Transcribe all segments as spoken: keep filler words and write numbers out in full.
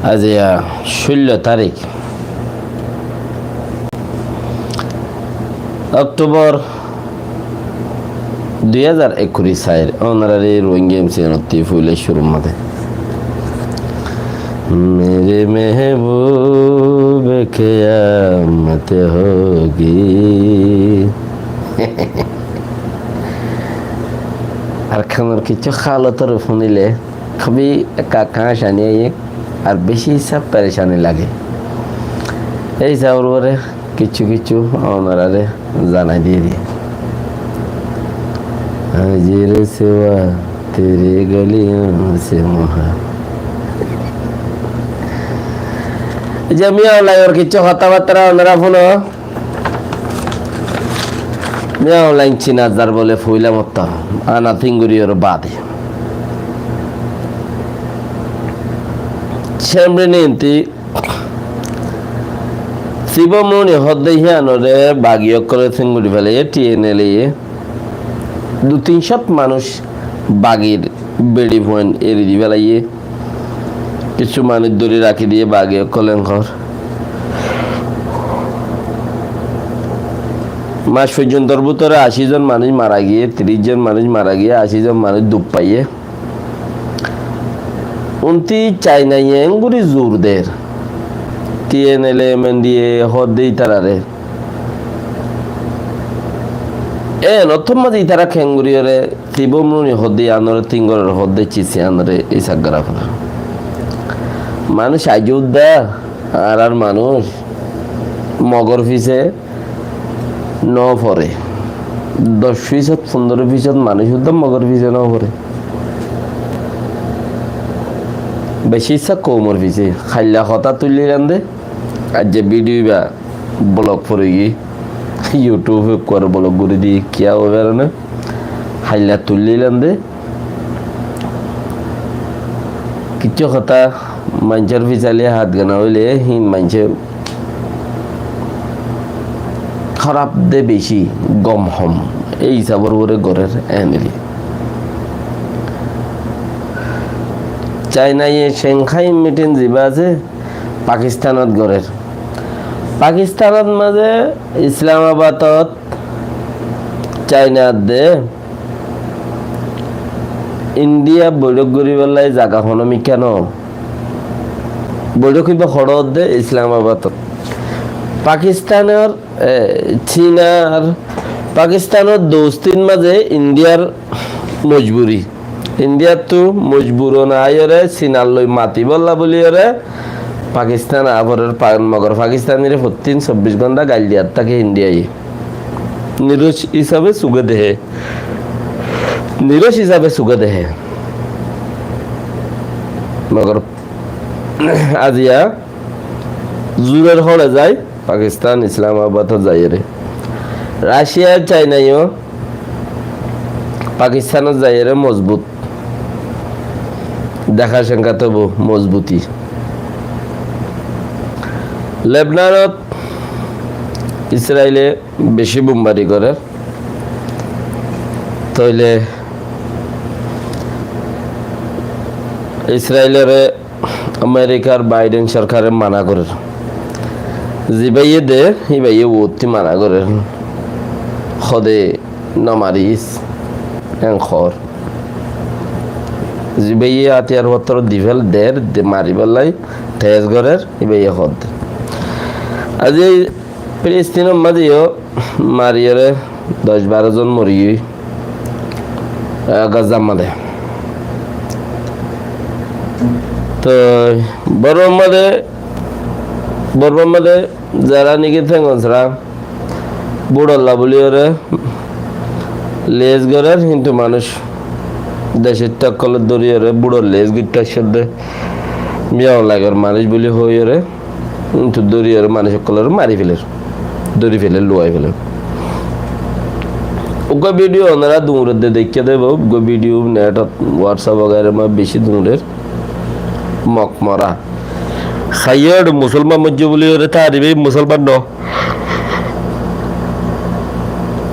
Aijja cúllo tarík, Októbor dui házar ekkuri sair, ónorare Rohingya M C N ottú foila cúrur mazé. میرے محبوب قیامت ہوگی. Ar kanor kissú halotor funile, kabi ekka kañcani aiyé, ar beci saf perecani lage. Ei sabor uore kissú kissú ónorare zanai diyé de. آج رسوا تیری گلیوں سے محا. Ei je Min Aung Hlaing or kissú hotábattá ónora funo. Min Aung Hlaing Cina zar bole foila mottá, ana tin gori ore bade. Semre ninti Thibaw Murni hoó de híyanore bagi ókkole tin gori félaiye, T N L A ye. Dui tin cót manúic bagir beçi fuain eri di félaiye. Kissú manúic dóri rakí diyé bagi ókkole enkor. Mac foijjontor bútore ací zon manúic mara giyé, tiríc zon manúic mara giyé, ací zon manúic duk faiyé. Untú Cainaye engori zur der. T N L A M N D A hoó de ítarare. Eén ottór mazé ítara kengori ore Thibaw Murni hoó de yíanore tin gorer hoó de cis yíanore isaf gora fore. Manúic aijjó udda, añárar manúic Mogor fise no fore. Doc fisod, fundoro fisod manúic udda Mogor fise no fore. Beci issá koumor fise. Hailla hotá tuillílam de, aijja video iba blok fori giyé, YouTube e kuar blok gori di kiyá óibar na. Hailla tuillílam de. Kissú hotá maincór fisali hat gana óile hín maincé hóraf de beci, gom hom, ei isabor uore gorer eneli. Cainaye Shanghai mitin ziba asé Pakistanot gorer. Pakistanot mazé Islamabadot Caina adde India boiçók goríbolla zaga honó mikká no. Boiçók íba hoçé ódde Islamabadot. Pakistanor, e, Cinar, Pakistanor dostir mazé Indiar mojburi. Indiattú mojbur óna aiyóre Cinar loi matibólla buliyóre Pakistan aá forer, pa-, mogor Pakistanire fottín sobbic gonta gail diyat táke Indiaye. Niroc isabe suge dehe. Niroc isabe suge dehe. Mogor aziya zuror hole zai Pakistan Islamabadot zaiyore. Racia Cainayo Pakistanot zaiyore mozbut. Deka cenka tobo mozbuti. Lebnanot Israile beci bombari gorer. Toile Israilore Amerikar Baiden sorkare mana gorer. Zibaiye de, hibaiye uotti mana gorer. Hode no maris, en hor. Zibaiye átiyar fottor difel der, de mariballai tes gorer, hibaiye hode. Azi Filistinor mazé yó mariyóre doc baró zon morigiyói, ah, Gazar mazé. Toi Bormar mazé, Bormar mazé zara niki tengon sara buçolla buliyóre les gorer, hintu manúic decóitta ókkolor dóriyóre buçor les goittó aiccé de, Min Aung Hlaingor manúic buli hoiyóre, hintu dóriyóre manúic ókkolore mari feler, dóri feler, luwai feler. Uggwá video onora duñredde deikké de, uggwá video netot, WhatsApp wagaira ma beci duñrer. Mok mora. Haiyóre musolman moijjé buliyóre taribe musolman no.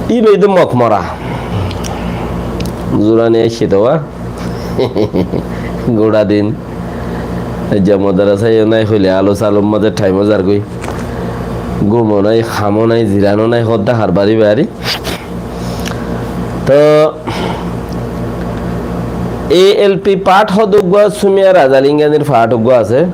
Íba de mok mora. Zurani aiccé de wa. Gura din Aijja modarasa yó nái, hoile alu salur mazé thaim ó zargói. Gumo nái, hamo nái, zirano nái, hoddá harbari bari. Toh, A L P part hoddúgua, Sumiya Razalinganir part uggua asé.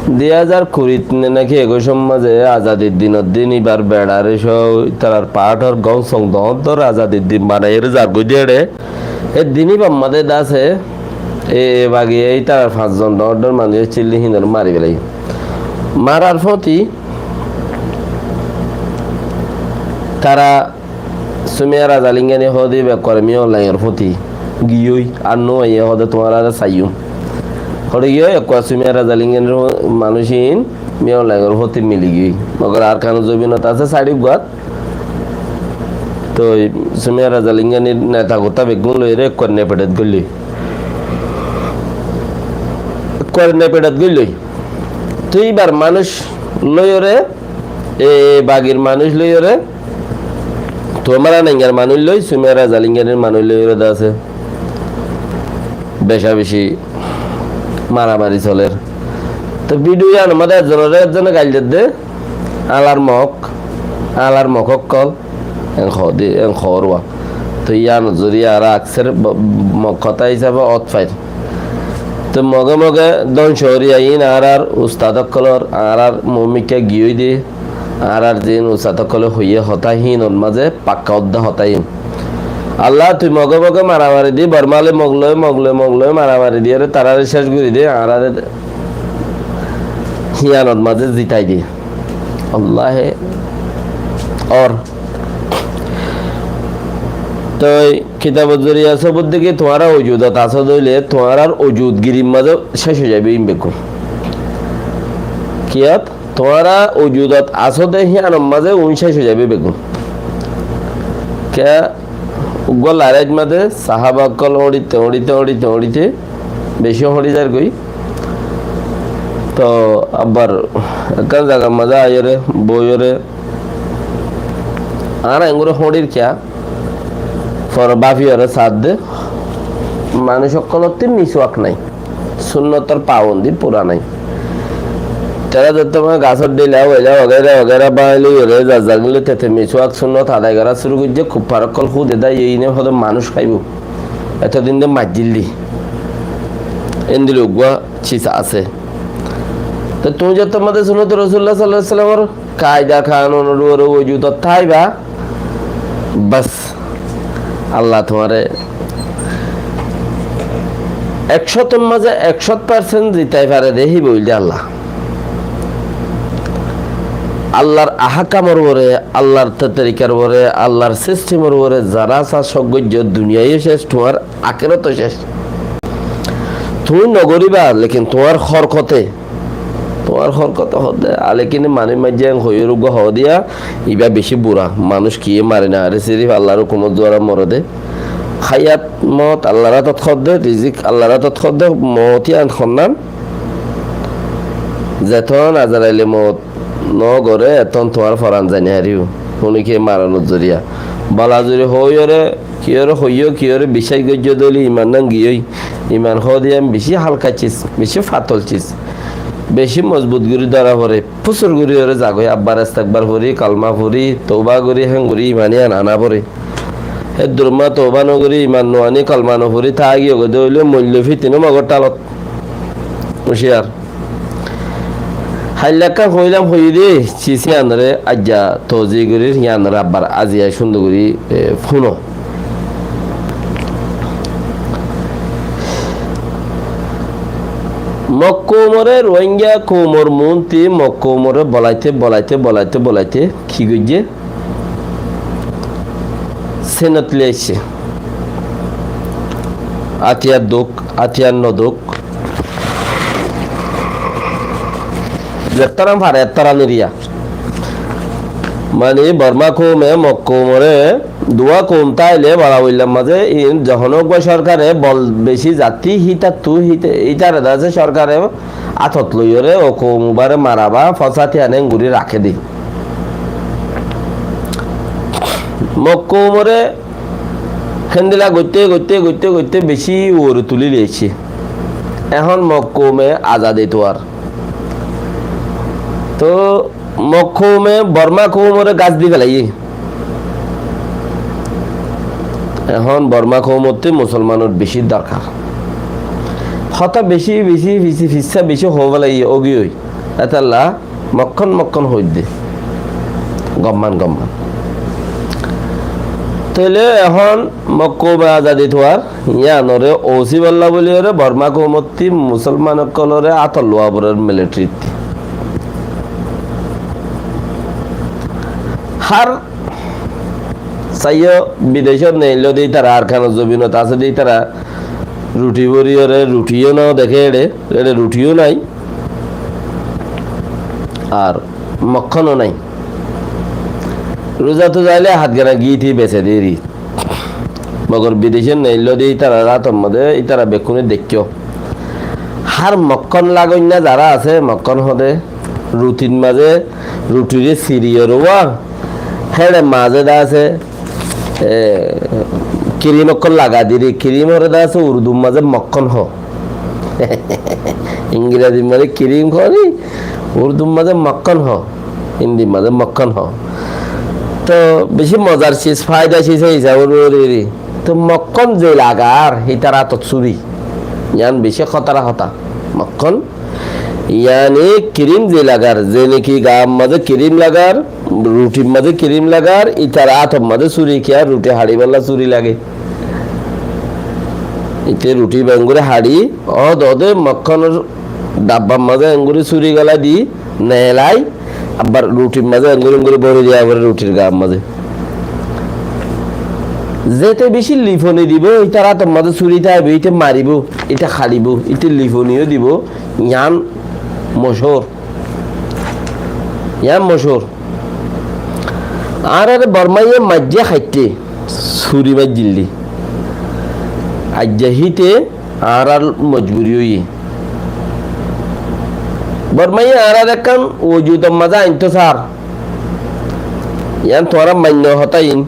Dui házar kurit ne naki ekuicor mazé azadir dinor din ibar beçare só tarar partor gom song doñr doñr azadir din banaiyóre zargói de ére. E din ibar mazé dase e, e bagi e tarar fañs zon doñr doñr manúic accíl de híinore mari félaiye. Marar fóti tara Sumiya Razalingani hoó de íba ekkuare Miyan Laingor fóti giyói, ar no aiyé hoó de tuáñrare saiyum. Hoçé giyói, ekkuare Sumiya Razalingani manúic ín Miyan Laingor fóti mili giyói. Mogor Arkanor zobinot asé saçí uggúat. Toi Sumiya Razalinganir neta kutá beggún loiyóre ekkuare nepeçet goillói. Ekkuare nepeçet goillói. Toi íbar manúic loiyóre, e bagir manúic loiyóre, tuáñra Naingar manúic loi, Sumiya Razalinganir manúic loiyóre de asé beca beci maramari soler. Toi video yíanor mazé ekzonore ekzone gail der de, añárar Mog, añárar Mog ókkol, en hoó de, en hoór uá. Toi yíanor zoriya añára akser bo-, Mog hotá hísabe ót fair. Toi Moge Moge dóngco óri aiyín añárar ustad ókkolor, añárar muúmikká giyói de, añárar ziín ustad ókkole hoiyé hotá híinor mazé pakka ódda hotá híin. Allah, tui Moge Moge maramari di, Bormale Mog loi, Mog loi, Mog loi maramari diyóre taráre céc gorí de, añáráre híyanot mazé zitai de. Allahe or. Toi kitabor zoriya sobut de ki tuáñra ujudot asó de óile tuáñrar ujudgirir mazé céc ói zaibo ín beggún. Kiyót? Tuáñra ujudot asó de híyanor mazé uin céc ói zaibo beggún. Kiyá? Uggúa lorait mazé sahaba ókkol hoñçite, hoñçite, hoñçite, hoñçite beci hoñçi zargói. Toh abbar ekkán zagar mazé aiyóre, boiyóre, añára engori hoñçir kiyá? Fore báfiyóre saádde, manúic ókkolótti miswak nái. Sunnotor pabondi fura nái. Tará zettót gasór dhíla, oila, wagaira, wagaira báñgi loiyóre, zar zar gín loi tete miswak sunnot adai gorá cúru goijjé, kuffar ókkol húde dá, ine hoó de manúic háibo. Etodin de maijjíl de. Endilla uggúa ciz asé. Te tuñí zettót mazé sunnote Rosulullah sallallahu alaihi wasallamor kaida kanunor uore ujudot táiba, bas, Allah tuáñre ekcótor mazé ekcót percent zitai fare de, híba óilde Allah. Allar ahákamor uore, Allar torikar uore, Allar sistemor uore zará sá cók goijjó, duniyai céc, tuáñr akéroto céc. Tuñí nogoríba, lekin tuáñr hórkote, tuáñr hórkote hoó de, alekine manúic maijjé en hoiyóre uggúa hoó diya, ibá bicí bura. Manúic kiyé mari no fare, sirif Allar hókumot duara more de. Háyat moot Allar átot hoó de, rizik Allar átot hoó de, moot yían honnán. Zetón Azaraile moot nogoré, etón tuáñr foran zai no faribó. Húni kiyé maranor zoriya. Bala zuri hoóiyoré, kiyóre hoiyó, kiyóre biccác goijjó de óile iman nán giyói. Iman hoó de yián bicí hálka ciz, bicí fatol ciz. Bicí mozbut gorí dóra foré, fusur goríyoré zagói, abbar estekbar fori, kalma fori, touba gorí, héen gorí iman yián ana foré. Héddur mazé touba nogorí, iman noaní, kalma nofori táigiyogói de óile moilló fitino Mogor thalot. Huciyar. Háilla ekkán hoóilam hoiyí de, ciz yíanoré aijja tozi gorír, yíanoré abbar aziya cúndor gorí, e, fúno. Mog koumoré, Rohingya koumor muúntu Mog koumoré bolaité, bolaité, bolaité, bolaité ki goijjé? Sinot loi aiccé. Átiyar douk, átiyar no douk. Zettóran fare, ettóran eriya. Mani Borma koume Mog koumoré, duwa koum táile bala boillar mazé in zehón uggúa sorkare bol beci zatti hítattu híte-, hítare dase sorkare átot loiyóre ó koum ubáre maraba fosati ane engori raké de. Mog koumoré héndilla goitté, goitté, goitté, goitté beci uore tuli loiccé. Ehón Mog koume azadi tuar. Toh Mog koume Borma koumoré gas di felaiyé. Ehón Borma koumottú musolmanor beci dorkar. Hotá beci, beci, beci, fissá beci hoi felaiyé, ógiyoi. Étalla Mokkón mokkón hoóidde. Gomman gomman. Tóile ehón Mog koume azadi tuar, yíanoré ósiballa bóliyoré Borma koumottú musolman ókkoloré átot luwa forer militarittú. Hár saiyó bidecót neilló de ítara, Arkanor zobinot asé de ítara, ruthi bóriyoré ruthiyó no deké eçé, eçé ruthiyó nai. Ar mokkóno nai. Ruza tuza aile hátgana gíti bese deri. Mogor bidecót neilló de ítarar átor modé ítara bekkúne deikkó. Hár mokkón lagoinna zará asé, mokkón hoóde ruthir mazé, ruthiré siriyóre uwá, héçe mazé de asé, e, kirim ókkol lagai diri, kirim ore de asé Urdur mazé mokkón hoó. Ingrazir mazé kirim hoó ni, Urdur mazé mokkón hoó, Hindir mazé mokkón hoó. Toh beci mozar ciz, faida ciz hísabe uri uri. Toh mokkón ze lagar, hítar átot suri. Yián beci hótara hotá. Mokkón, yáni kirim ze lagar, ze niki gaar mazé kirim lagar, ruthir mazé kirim lagar, ítar átor mazé suri, kiyá ruthi haçiballa suri lage. Íte ruthi bengori haçi, ódode mokkónor dabbar mazé engori suri gala di, neelai, abar ruthir mazé engori engori bori diya fore ruthir gaar mazé. Zete beci lifoni dibo, ítar átor mazé suri táibo, íte maribo, íte haçibo, íte lifoniyó dibo, yián mochúr. Yián mochúr. Añáráre Bormaye maijjé haitté, suri maijjíl de. Aijja híte añárar mojburi óiye. Bormaye añáráre ekkán ujutor mazé aintó sar. Yián tuáñra mainno hotá iín.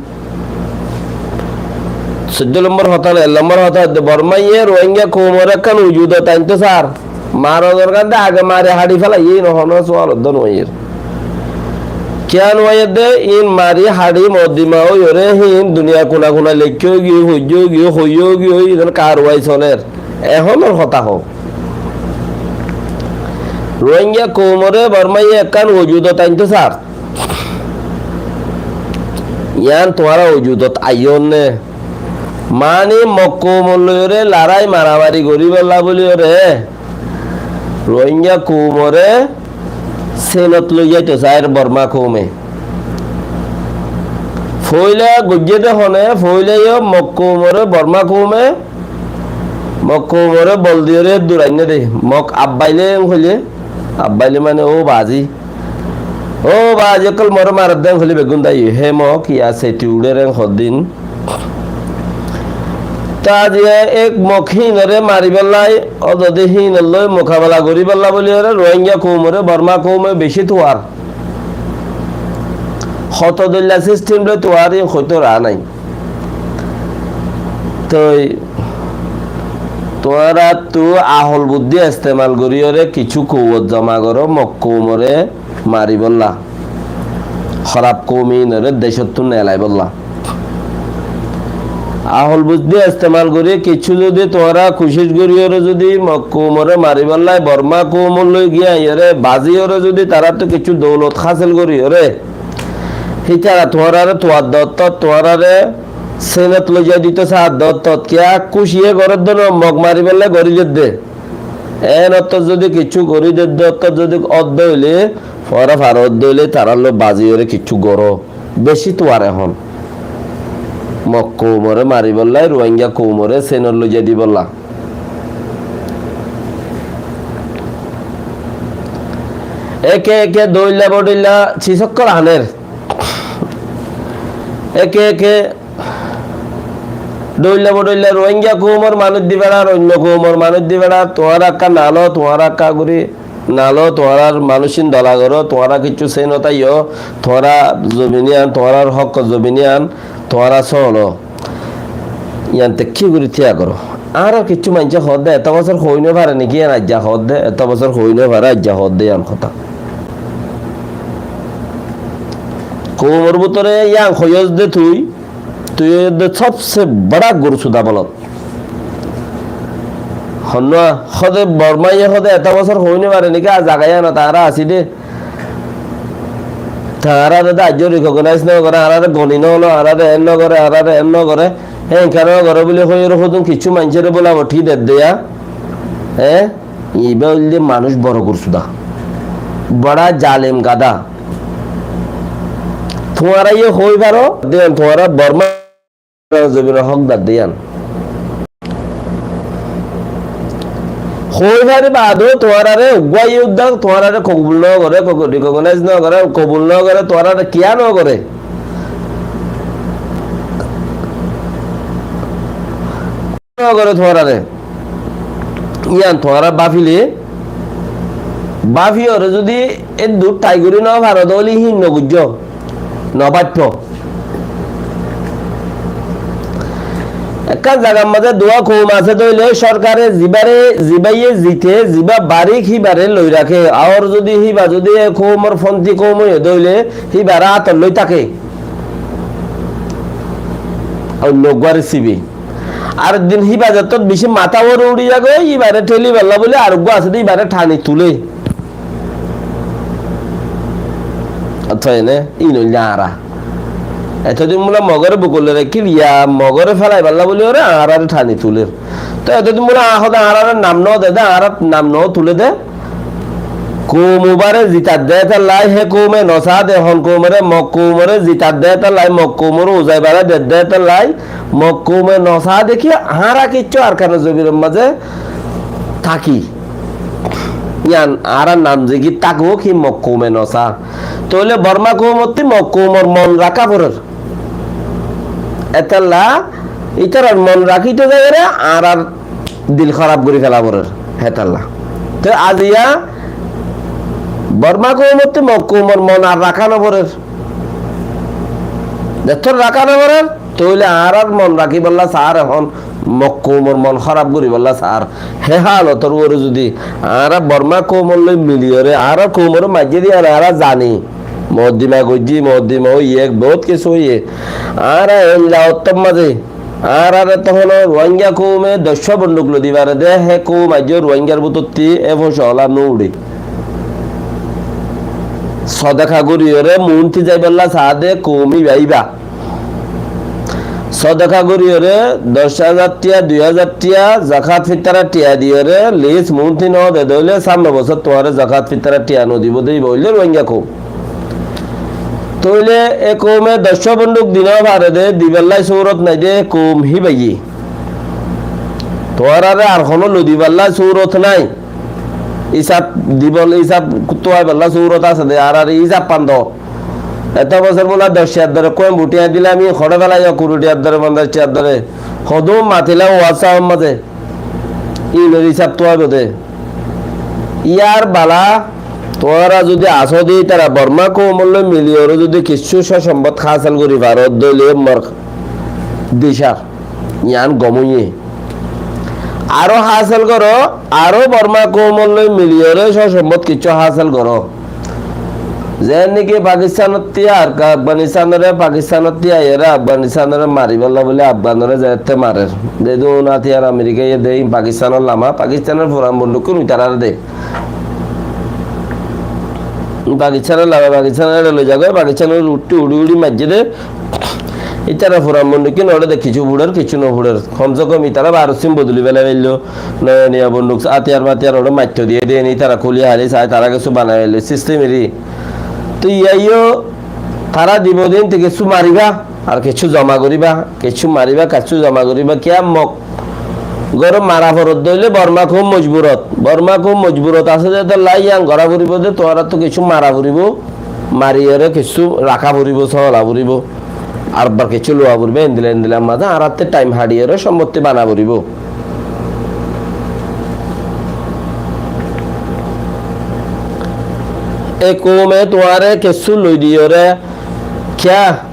Soiddó lombor hotá no, ek lombor hotá hoódde Bormaye Rohingya koumoré ekkán ujudot aintó sar. Maronor gán de age mari haçi felaiyé, iín honó sual uddá no aiyér. Kiyá no aiyér de, iín mari haçi moddima óiyoré, híin duniyar kuna kuna leikká óigiyoi, foijjá óigiyoi, hoiyá óigiyoi, iín karwai soler. Ehónor hotá hoó. Rohingya koumoré Bormaye ekkán ujudot aintó sar. Yián tuáñra ujudot aiyór né? Mani Mog koumor loiyoré larái maramari goríbolla bóliyoré Rohingya koumoré Sinot loi zaito sair Borma koume. Foóila goijjé de hone, foóila yó Mog koumoré Borma koume, Mog koumoré bol diyoré dur ainné de. Mog abbaile en hoilé, abbaile mane ó bazi. Ó bazi ókkol moré maredde en hoilé beggún dai. Hé Mog ya seti uçér en hoddin. Te aijja ek Mog híinoré maribálla, ó zodi híinor loi mukabela goríbálla bóliyoré Rohingya koumoré Borma koume bicí tuar. Hoto dóilla sistem loi tuar, iín hoitó raa nái. Toi tuáñrattu ahol buddí estemal goríyoré kissú kouwot zoma goró Mog koumoré maribálla, hóraf koum iínoré decóttu neelaibálla. Ahol buddí estemal gorí kissú zodi tuáñra kucíc goríyoré zodi Mog koumoré maribálla Borma koumor loi giyá aiyóre bazíyoré zodi taráttu kissú doulot hásil goríyoré, hítara tuáñráre tuar de ottót, tuáñráre Sinot loi zai dito saá de ottót, kiyá kúciye gorér de no, Mog maribálla gorí der de. En ottót zodi kissú gorí der de ottót zodi ódde óile, fora faro ódde óile, tarár loi bazíyoré kissú goró. Bicí tuar ehón. Mog koumoré maribálla, Rohingya koumoré Sinot loi zai dibálla. Eke eke dóilla bodóilla sis ókkol aner. Eke eke dóilla bodóilla Rohingya koumor manúic di berar, oinno koumor manúic di berar, tuáñra ekká nalo, tuáñra ekká gorí nalo, tuáñrar manúic ín dola goró, tuáñra kissú Sinot aiyó, tuáñra zobin iyan, tuáñrar hókkor zobin iyan, tuáñra sólo. Iyan te ki gorí tiya goró? Añárar kessú maincé hoódde, eto bosór hoói no fare niki, yián aijja hoódde, eto bosór hoói no fare, aijja hoódde, yián hotá. Koumor bútore yián hoiyós de tui, tui óiyos de sobse bora gursuda bolot. Honnúa, hoóde Bormáye hoóde eto bosór hoói no fare niki, ar zaga yiánot añára así de. Te añáráre de aijjó recognize no goré, añáráre goni no lo, añáráre en no goré, añáráre en no goré. Hé, enka no goré buli hoiyóre hodún kessú maincóre bula bothí dedde ya. Hé, ibá óilde manúic boro gursuda. Bora zalem gada. Tuáñra yó hoi faro, de tuáñra Borma zobinor hókdar de yián. Hoi fari baade tuáñrare uggúa ye uddá tuáñrare kobul no goré, ko-, recognize no goré, kobul no goré, tuáñrare kiyá no goré. No goré tuáñrare. Yián tuáñra báfile, báfiyóre zodi eddur tái gorí no faro, tóile hín no buijjó, no báfo. Ekkán zagar mazé duwá koum asé de óile sorkare zibáre, zibáye zite, zibá barik híbare loi raké. Ar zodi híba zodi e koumor fonti koum óiye de óile híbare átot loi táke. Oinno uggúare sibe. Ar din híba zettót beci matá uore uçí zagói, híbare théli balla buli ar uggúa asé de híbare thani tulé. Ótoi ne, íin óilde añára. Etodin bula Mogore bukolle raikkíl, ya Mogore félai balla buli óre añárare thani tuler. Toi etodin bula hoóde añárare nam no de de, añárar nam no tule de. Koum ubare zitat de étallai, hé koume no saá de, hon koumore, Mog koumore zitat de étallai, Mog koumore uzai bala de de étallai, Mog koume no saá de ki, añára kessú Arkanor zobinor mazé táki. Yián añárar nam zegi tákuk, hí Mog koume no saá. Tóile Borma koumottí Mog koumor mon raká forer. Étalla ítarar mon rakíte zaiyóre añárar dil hóraf gorí fela forer, hétalla. Te aziya Borma koumottí Mog koumor mon ar raká no forer. Zettót raká no forer, tóile añárar mon rakíbolla saár ehón, Mog koumor mon hóraf goríbolla saár. Hé hálotor uore zodi añára Borma koumor loi miliyóre, añárar koumoré maijjé de yián añára zani. Moddima goijjí, moddima óiye, bout kessú óiye. Añára eilla ottór mazé, añárare tohóno Ruáinga koume doccúa bonduk loi di fare de, hé koum aijjó Ruáingar bútottí e fócola no uçé. Sodaka goríyoré muúnti zaibálla saá de koum íba íba. Sodaka goríyoré doc házar tiya, dui házar tiya, zakat fitara tiya diyoré lis muúnti no de de óile sámne bosór tuáñre zakat fitara tiya no dibó de, íba óilde Ruáinga koum. Tóile e koume doccúa bonduk di no fare de, dibálla surot nai de koum híbaye. Tuáñrare ar honó loi dibálla surot nai. Ísab dibol, ísab tuáibálla surot asé de, añárare ísab fán do. Eto bosór bula doc tiyar dóre koin buti añí dilam, íin hoçé félaiyo kuri tiyar dóre, fonzaic tiyar dóre. Hodún matila WhatsApp or mazé. Íinor ísab tuáibo de. Yar bala, tuáñra zodi asó de ítara Borma koumor loi miliyóre zodi kessú só sombot hásel gorí faro de óile mor dicár. Yián gom óiye. Aró hásel goró, aró Borma koumor loi miliyóre só sombot kessú hásel goró. Zeén niki Pakistanot tiya ar Afganistanore, Pakistanot tiya aiyóre Afganistanore maribálla buli Afganore zeétte marer. Zedún átiyar Amerikaye de, íin Pakistanor lama, Pakistanor furan bondukkún ítarare de. Pakistanor lama, Pakistanore loi zagói, Pakistanore uçí uçí uçí maijjé de. Ítara furan bondukkín óre de kessú fuçer, kessú no fuçer. Kom se kom ítara Bárot sin bodoli félai faillo. Noya noya bonduk, átiyar mátiyar óre maitto diyé de, ítara kúli háli sai, tará kessú banai faillo sistem eri. Toi yíayo tará dibo de, ín te kessú maribá, ar kessú zoma goríba, kessú maribá, kessú zoma goríba. Kiyá Mog goró mara forot de óile Borma koum mojburot. Borma koum mojburot asé de, étolla yián gorá foribó de, tuáñrattú kessú mara foribó. Mariyóre kessú raká foribó, sóola foribó. Ar bar kessú luwa foribó, endilla endilla mazé añárattú thaim haçiyóre sombottí bana foribó. E koume tuáñre kessú loi diyóre, kiyá?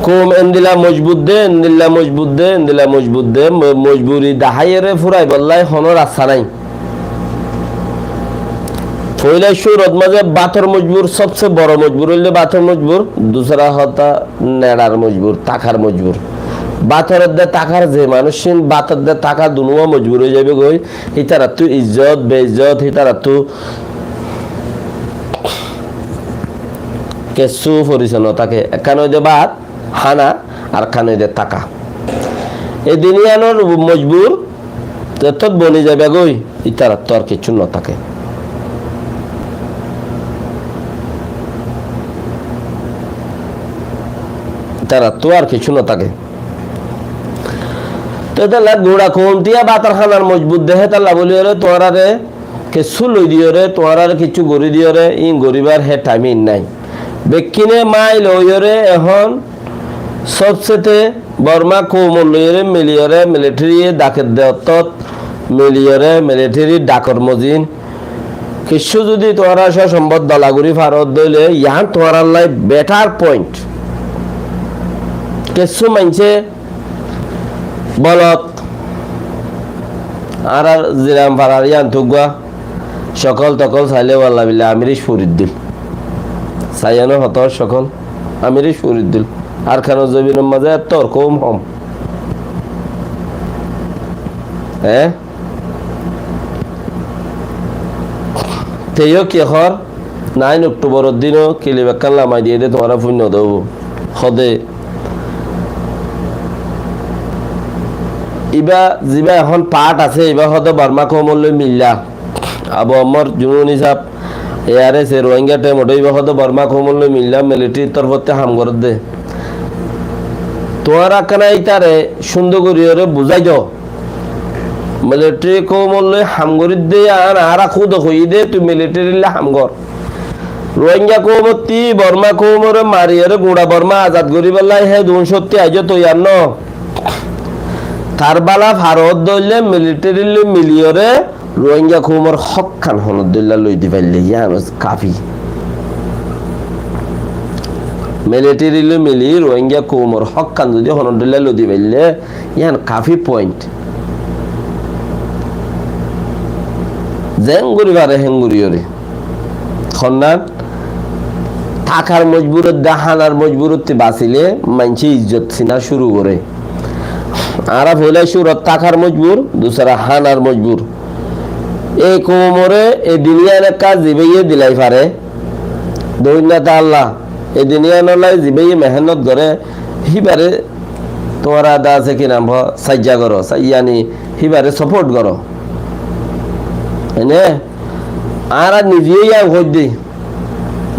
Koum endilla mojbur de, endilla mojbur de, endilla mojbur de, mo-, mojburi daháiyore furaibolla honó rasta nai. Foila cúrot mazé bátor mojbur, sobse boro mojbur óilde bátor mojbur, dusra hotá neçar mojbur, tákar mojbur. Bátor edde tákar ze manúic ín, bátor edde táka dunuwa mojbur ói zaibogói, hítarattú izzot, beizzot, hítarattú kessú forisoi no táke. Ekkán óilde bát, hána, ar ekkán óilde táka. E din yíanor mojbur, zettót boni zaibogói, ítarattú ar kessú no táke. Ítarattú ar kessú no táke. Tói etolla guñça koum tiya bátor hánar mojbur de, hétolla bóliyore tuáñráre kessú loi diyore, tuáñráre kessú gorí diyore, íin goríbar hé thaim íin nái. Bekkúne mail óiyore ehón sobsete Borma koumor loiyore miliyore, militeri dhak edde ottót miliyore, militeri dhakor mozin. Kessú zodi tuáñra só sombot dola gorí faro de óile, yían tuáñrallá betar point. Kessú maincé bolot, añárar Ziram farar yían tuggúa cokol tokol sailé walla billa amiric furiddil. Saiyó no hoto cokol, amiric furiddil. Arkanor zobinor mazé ettór koum hom. Eé? Te yó ki hoór, nain Oktoboror dino kilip ekkán lamai diyé dé, tuáñra fúinno dé óibo. Hóde, ibá zibá ehón part asé, ibá hóde Borma koumor loi milla. Abu Ammar Jununi sáb, A R S A Rohingya thaim ot ibá hóde Borma koumor loi milla, militerir torfóttu ham gorédde. Tuáñra ekkán ítare cúndor goríyoré buzái do. Militeri koumor loi ham gorídde, ar añára kúde hoiyí dé, tui militerillá ham gor. Rohingya koumottí Borma koumoré mariyóre guñça Borma azad goríbolla hé duncótti aijjó toiyar no. Tar bála faro de óile militerillói miliyóre Rohingya koumor hókkan honodilla loi di faille, yían kafi. Militerilói mili Rohingya koumor hókkan zodi honodilla loi di faille, yían kafi point. Zeén gorí fare héen goríyoré. Honnán, tákar mojburot de hánar mojburottú basilé maincé izzot sina cúru goré. Añára foila cúrot tákar mojbur, dusra hánar mojbur. E koumoré e din yían ekká zibáye dilai fare, doinnata Allah, e din yíanolla zibáye mehénnot goré, híbare tuáñra de asé ki nam hoó, saijja goró, sa-, yáni híbare support goró. Ene, añára nize yó yían hoiddé.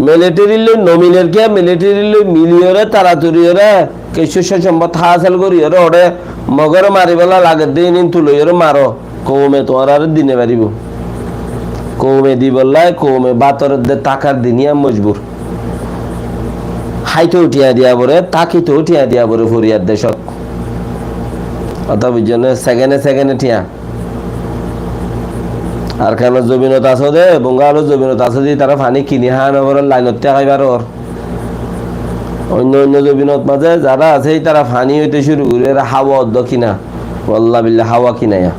Militerillói nomiler kiyá, militerillói miliyoré, taraturiyóre, kessú só sombot hásil goríyoré, óre Mogoré maribólla lagedde, iín iín tuloiyóre maro. Koume tuáñráre di no faribó. Koume dibolla, koume bátor edde tákar din yían mojbur. Háito thiañ diya foré, tákito thiañ diya foré, foriyar decót. Hotá buijjó né? Sekene sekene thiañ. Arkanor zobinot asó dé, Bungalor zobinot asó dé, tará faní kini há no foré, lainot táki faré. Oinno oinno zobinot mazé zará asé, tará faní óite cúru gorí, ere háwa oddó kina. Walla billa háwa kina yá.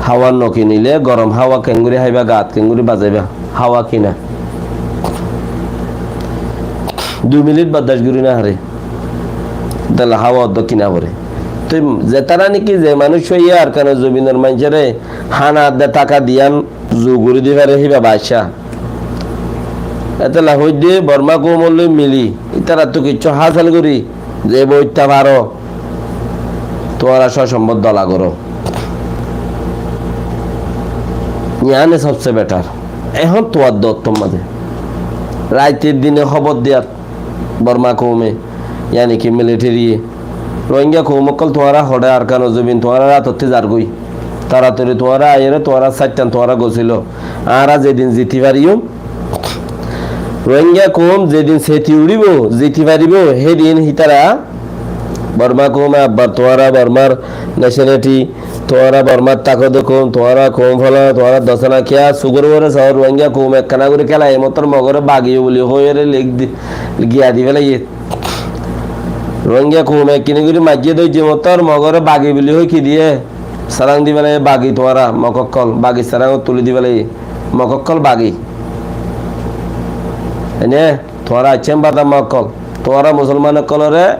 Háwa no kinilé gorom háwa keéngorí háiba, gaat keéngorí bazaiba. Háwa kina. Dui minit bardac gorí no faré. Dalla háwa oddó kina foré. Toi zetará niki ze manúic óiye Arkanor zobinor maincóre hána edde táka diyan zu gorí di faré, híba bacca. Etolla hoiddé Borma koumor loi mili, ítarattú kessú hásil gorí, ze boitta faro, tuáñra só sombot dola goró. Yíane sobse betar. Ehón tuáñr dottor mazé. Raitir dine hóbor diyat Borma koume, yáni ki militeri ye, Rohingya koum ókkol tuáñra hoçé Arkanor zobin tuáñrar átottí zargói. Taratori tuáñra aiyóre tuáñrar saittan tuáñra gosílo. Añára zedin ziti fariyum, Rohingya koum zedin seti uçíbo, ziti faribó, hédin hítara Borma koume abbar tuáñra Bormar necenaliti, tuáñra Bormar tákode koum, tuáñra koum fólana, tuáñra dosana kiyá, sugor uore saó, Rohingya koum ekkána gorí kéla, e motor Mogoré bagiyó buli hoiyóre lik di, giya di félaiye. Rohingya koume ekkene gorí maijjé dé, ze mottor Mogoré bagi buli hoi ki diyé, sarang di félaiye bagi tuáñra Mog ókkol, bagi sarang tuli di félaiye Mog ókkol bagi. Ene tuáñra aiccé bada Mog ókkol, tuáñra musolman ókkoloré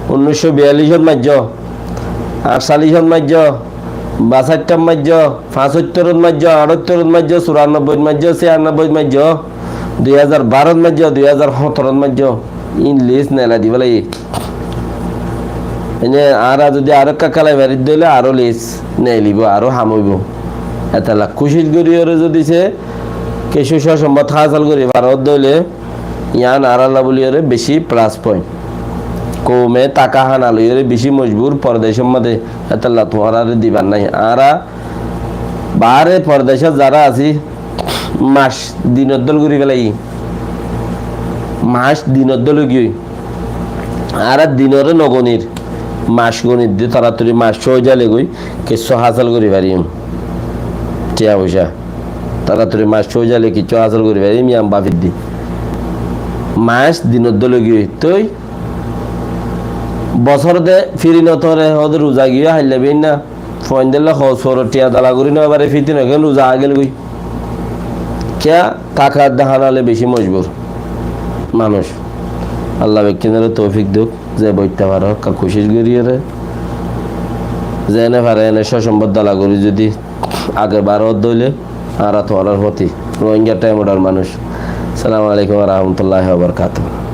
unnic cót biyallic ot maijjó, añctalic ot maijjó, basaittot maijjó, fañsóttor ot maijjó, añcóttor ot maijjó, curannobboi ot maijjó, ciyannobboi ot maijjó, dui házar baró ot maijjó, dui házar hóñtoro ot maijjó, in lis neelai di félaiye. Ene añára zodi aró ekka kélai fari dóile aró lis neelibo, aró ham óibo. Etolla kucíc goríyoré zodi se kessú cócombot hásal gorí faro dóile, yián añárálla bóliyoré bicí plus point. Koume taka hána loiyoré bicí mojbur, pordecór mazé, etolla tuáñráre dibar nái. Añára baáre pordecót zará así, mac dinor dól gorí félaiyi. Mac dinor dól ói giyói. Añára dinoré nogonir, mac gonir de, toratori mac cói zaile goi kessú hásal gorí fariyum. Tiya foicá. Toratori mac cói zaile kessú hásal gorí fariyum, yián bafir de. Mac dinor dól ói giyói. Toi bosór de firi no tore, hóde ruza giyó hailla beinna. Fuaindólla hóos foro tiya dala gorí no fare, fitna ken ruza agel goi. Kiya? Taka de hána loi bicí mojbur manúic. Allah bekkúnore toufik douk, ze boitta faro, ekka kucíc goríyoré, zene fare ene cócombot dala gorí zodi age baró dóile, añára tuáñrar foti, Rohingya Time Out or manúic. Assalamu alaikum wa rahmatullahi wa barakatuhu.